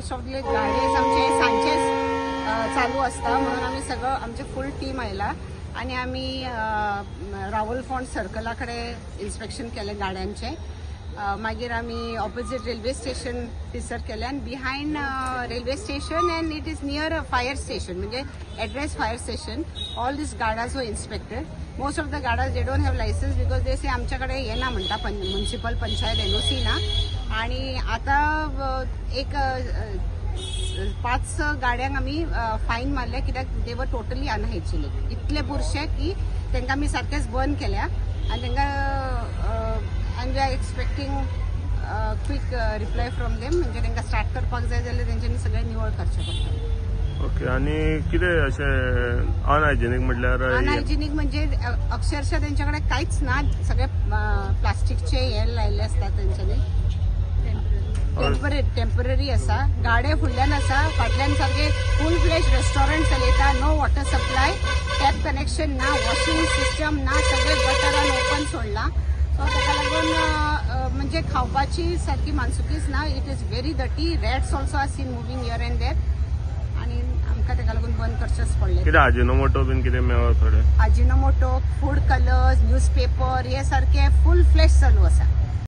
Most of the गाडयेज आमचे सांजचेच चालू आसता म्हणून आमी सगळं आमचे फूल टीम आयला आनी आमी रावल फोंड सर्कला कडेन इन्स्पेक्शन केलें गाड्यांचें. मागीर आमी ऑपोजीट रेल्वे स्टेशन थंयसर केलें आनी behind railway station and it is near fire station, म्हणजे address fire station, all these गाडाज were inspected. Most of the गाडाज they don't have licence because they say आमच्याकडे हे ना म्हणटा, म्युन्सिपल पंचायत एनओसी ना. आणि आता एक 5 गाड्यांक आमी फायन मारले कित्याक दे वर टोटली अनहायजेनिक. इतले बुरशे की तांकां आमी सारकेच बंद केल्या आनी तांकां and we are expecting quick reply from them. म्हणजे तांकां स्टार्ट करपाक जाय जाल्यार तेंच्यांनी सगळें निवळ करचें पडटलें. ओके, आनी कितें अशें अनहायजेनीक म्हटल्यार? अनहायजेनीक म्हणजे अक्षरशः तेंच्याकडे कांयच ना, सगळे प्लास्टिकचे हे लायिल्ले आसता तेंच्यांनी, टेम्पररी आसा. गाडे फुडल्यान आसा, फाटल्यान सारके फूल फ्लॅश रेस्टॉरंट चलयता, no water supply, tap connection ना, वॉशिंग सिस्टम ना, सगळे गटरान ओपन सोडला. सो ताका लागून म्हणजे खावपाची सारकी मानसुकीच ना. It is very dirty, rats also are seen moving here and there आनी आमकां ताका लागून बंद करचेंच पडलें. कितें आजिनोमोटो बीन कितें मेळ्ळो थोडे? आजिनोमोटो, फूड कलर्स, न्यूजपेपर हे सारके फूल फ्लॅश चालू आसा.